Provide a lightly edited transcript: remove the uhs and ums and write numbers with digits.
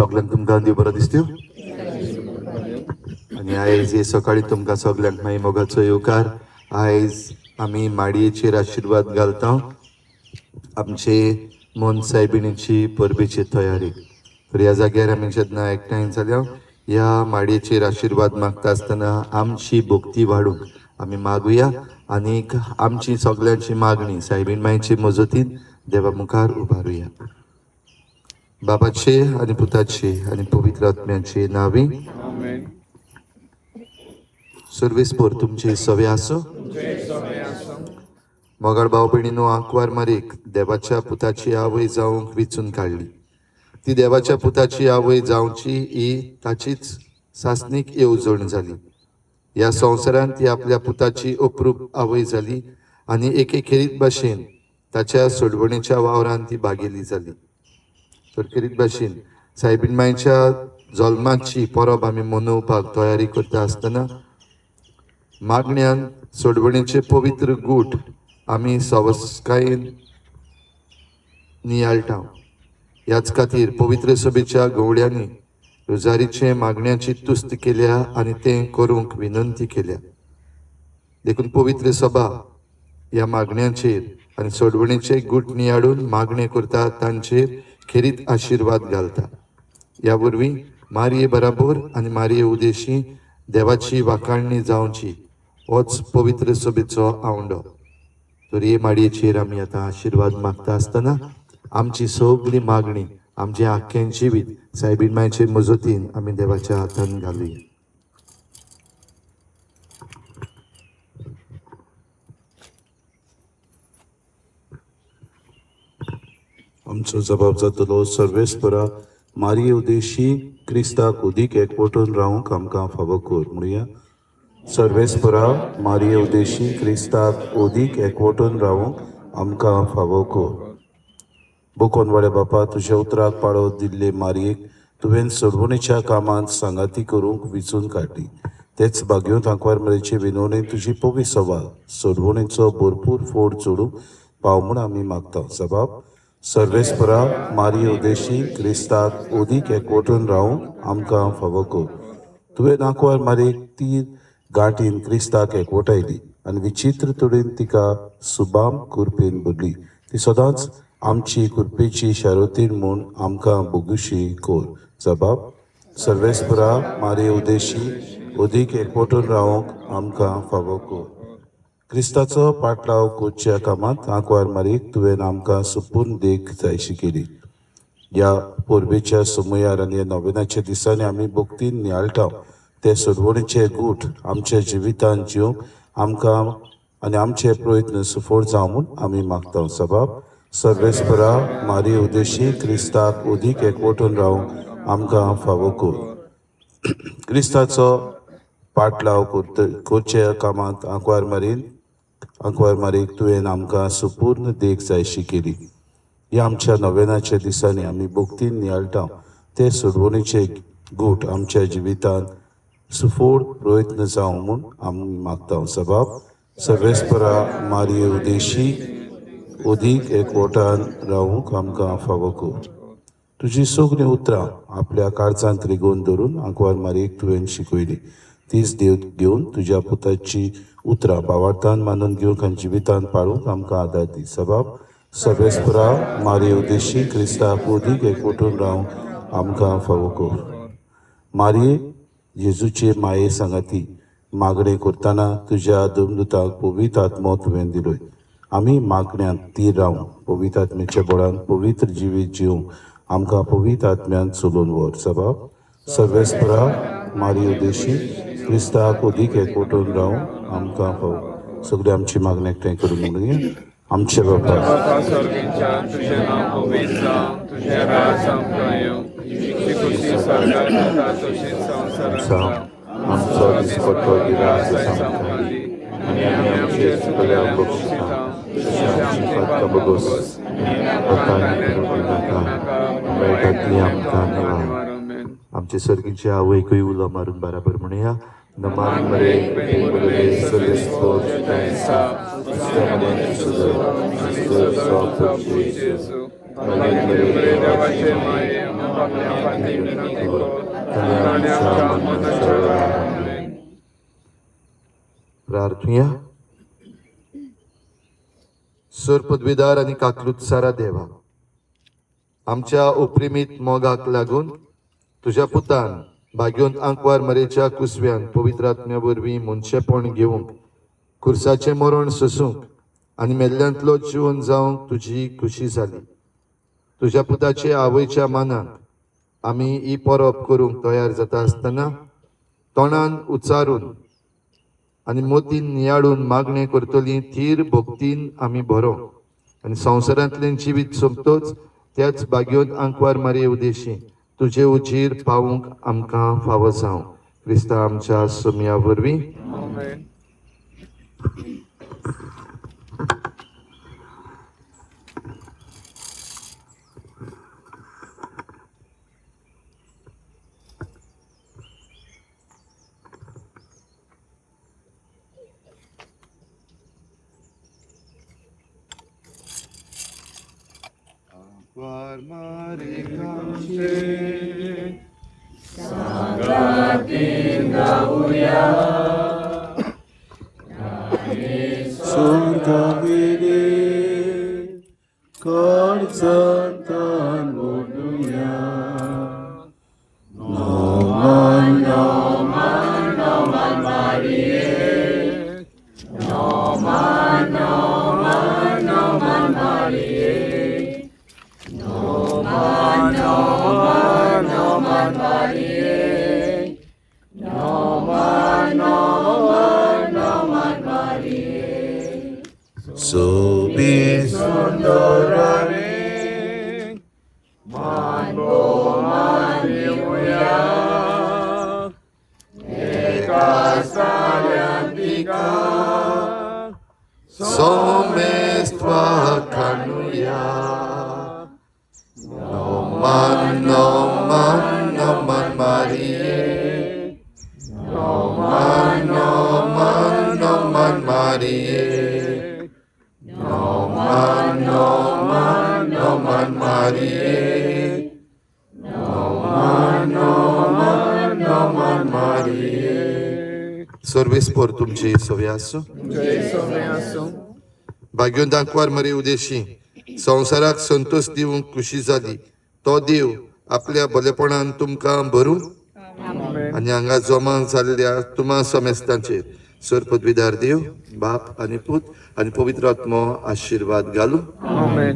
सगल्यांक तुमकां देव बरो दिसत्यो आनी आयज हे सकाळी तुमकां सगल्यांक मागीर मोगाचो येवकार. आयज आमी माडयेचेर आशिर्वाद घालता आमचे मोन सायबिणीची परबेची तयारी. तर ह्या जाग्यार आमी जेन्ना एकठांय जाल्या ह्या माडयेचेर आशिर्वाद मागता आसतना आमची भक्ती वाडूंक आमी मागुया आनीक आमची सगल्यांची मागणी सायबीण मायचे मजतीन देवा मुखार उबारुया. बाबाचे आनी पुताचे आनी पवित्र आत्म्याचे नांवी. सर्वेस्पोर तुमचे सवे आसो. मोगाळ भाव भयणीनो, आंकवार मारीक देवाच्या पुताची आवय जावंक विचून काडली. ती देवाच्या पुताची आवय जावची ही ताचीच सासणीक येवजण जाली. ह्या संवसारांत ती आपल्या पुताची अप्रूप आवय जाली आनी एके खेरीत भाशेन ताच्या सोडवणेच्या वावरान ती भागेली जाली. तर खेरीत भाशेन सायबीण मायच्या जल्माची परब आमी मनोवपाक तयारी करता आसतना मागण्यान सोडवणेचे पवित्र गूट आमी सवस्कायेन नियाळटा. ह्याच खातीर पवित्र सभेच्या गवळ्यांनी रोजारीचे मागण्याची तुस्त केल्या आनी तें करूंक विनंती केल्या. देखून पवित्र सभा ह्या मागण्यांचेर आनी सोडवणेचे गूट नियाळून मागणें करता, तांचेर खेरीत आशिर्वाद घालता. ह्या वरवीं मारये बराबर आनी मारये उदेशी देवाची वाखाणणी जावची होच पवित्र सभेचो आवंडो. तर हे माडयेचेर आमी आतां आशिर्वाद मागता आसतना आमची सगली मागणी, आमचें आख्खें जिवीत सायबीण मायचे मजतीन आमी देवाच्या हातान घालुया. आमचो जबाब जातलो सर्वेस्परा मारये उदेशी क्रिस्ताक उदीक एकवटून रावंक आमकां फावो कर म्हणुया. सर्वेस्परा मारये उदेशी क्रिस्ताक उदीक एकवटून रावंक आमकां फावो कर. बोकोनवाड्या बापा, तुज्या उतराक पाळो दिल्ले मारयेक तुवें सोडवणेच्या कामांत सांगाती करूंक विचून काडली. तेच बागयोंत आंकवार मारयेचे विनवणेन तुजी पवी सभा सोडवणेचो भरपूर फोड जोडूंक पाव म्हूण आमी मागता. जबाब सर्वेस्परा मारये उदेशी क्रिस्ताक उदीक एकवटून रावंक आमकां फावो कर. तुवें आंकवार मारयेक ती गांठीन क्रिस्ताक एकवटायली आनी विचित्र तरेन तिका सुबाम कुरपेन भरली. ती सदांच आमची कुरपेची शारोतीन म्हूण आमकां बोगुशी कोर. जबाब सर्वेस्परा मारये उदेशी उदीक एकवटून रावंक आमकां फावो कर. क्रिस्ताचो पाटलाव कोच्या कामांत आंकवार मारीक तुवें आमकां सुपूर्ण देख जायशी केली. ह्या परबेच्या समयार आनी ह्या नोवेनाच्या दिसांनी आमी भक्तीन नियाळटा ते सोडवणेचे गूट आमच्या जिवितांत जिवंक आमकां आनी आमचे प्रयत्न सुफळ जावं म्हूण आमी मागता. सबाब सर्वेस्परा मारये उदेशी क्रिस्ताक उदीक एकवटून रावंक आमकां फावो कर. क्रिस्ताचो पाटलाव करच्या कामांत आंकवार मारीन आंकवार मारीक तुवें आमकां सुपूर्ण देख जायशी केली. ह्या आमच्या नोवेनाच्या दिसांनी आमी भक्तीन नियाळटा ते सोडवणेचे गूट आमच्या जिवितांत सुफोड प्रयत्न जावं म्हूण आमी मागता. सबाब सर्वेस्परा मारये उदेशी उदीक एकवटान रावूंक आमकां फावो कर. तुजी सगळीं उतरां आपल्या काळजांत रिगोवन धरून आंकवार मारयेक तुवें शिकयली. तीच देव घेवन तुज्या पुताची उतरां भावार्थान मानून घेवंक आनी जिवितांत पाळूंक आमकां आदार दी. सबाब सर्वेस्परा मारये उदेशी क्रिस्ताक उदीक एकवटून रावंक आमकां फावो कर. मारये जेजूचे माये सांगाती मागणें करतना तुज्या दमदुताक पवित्र आत्मो तुवें दिलोय. आमी मागण्यांत तीर रावूं पवित्र आत्म्याच्या बळान पवित्र जिवीत जिवंक आमकां पवित्र आत्म्यान चलोवन व्हर. सबाब सर्वेस्परा मारये उदेशी क्रिस्ताक उदीक एकवटून रावूं आमकां फावो. सगळी आमची मागणी एकठांय करून म्हणुया. आमचे बापा स्वर्गीच्या तुझें नांव पवित्र जावं, तुझें राज आमकां येवं, तुजी खुशी स्वर्गात जाता तशीच संवसारांत जावं. आमचो दिसपट्टो गिरास आमकां दी आनी आमी आमचे चुकल्या बक्षिता तशें आमची पातकां बगोस नाका मेळटा ती आमकां निवार. आमचे सर्गीचे आवयकूय उलो मारून बराबर म्हणुया. नमान मरे देवाचे माये आमकां फाटीं विनंती कर आनी आमच्या मरणाच्या वेळार. आमेन. प्रार्थुया. सर पदवीदार आनी काकलूत सारा देवा, आमच्या उपरिमीत मोगाक लागून तुज्या पुतान भाग्योंत आंकवार मरेच्या कुसव्यान पवित्र आत्म्या वरवीं मनशेपण घेवंक, खुर्साचें मरण सोसूंक आनी मेल्ल्यांतलो जिवन जावंक तुजी खुशी जाली. तुज्या पुताचे आवयच्या मानाक आमी ही परब करूंक तयार जाता आसतना तोंडान उच्चारून आनी मोतीन नियाळून मागणें करतली थीर भक्तीन आमी बरो आनी संवसारांतलें जिवीत सोंपतोच त्याच भाग्योत आंकवार मारये उदेशी तुजे उजीर पावूंक आमकां फावो जावं, क्रिस्ता आमच्या सोमया वरवीं. आमेन. स्वर्गावेले काळजांतान म्हणुया. नोमान सोबी सुंदरारे मान भोवमान दिवया एका साऱ्यांतिका सोमेस्त्वा कानुया. नोमान नोमान नोमान मारिये, नोमान नोमान नोमान मारिये, नोमान नोमान नोमान मारिये, नोमान नोमान नोमान मारिये. सर्वेस्पोर तुमची सवी आसूं. जय सोमे आसूं. भाग्योन दांकवार मरे उदेशी संवसाराक संतोष दिवंक खुशी जाली तो देव आपल्या बलेपणान तुमकां भरूं आमेन. आनी हांगा जमा जाल्ल्या तुमा समेस्तांचेर सर पदवीदार देव बाप आनी पूत आनी पवित्र आत्मो आशिर्वाद घालूं. आमेन.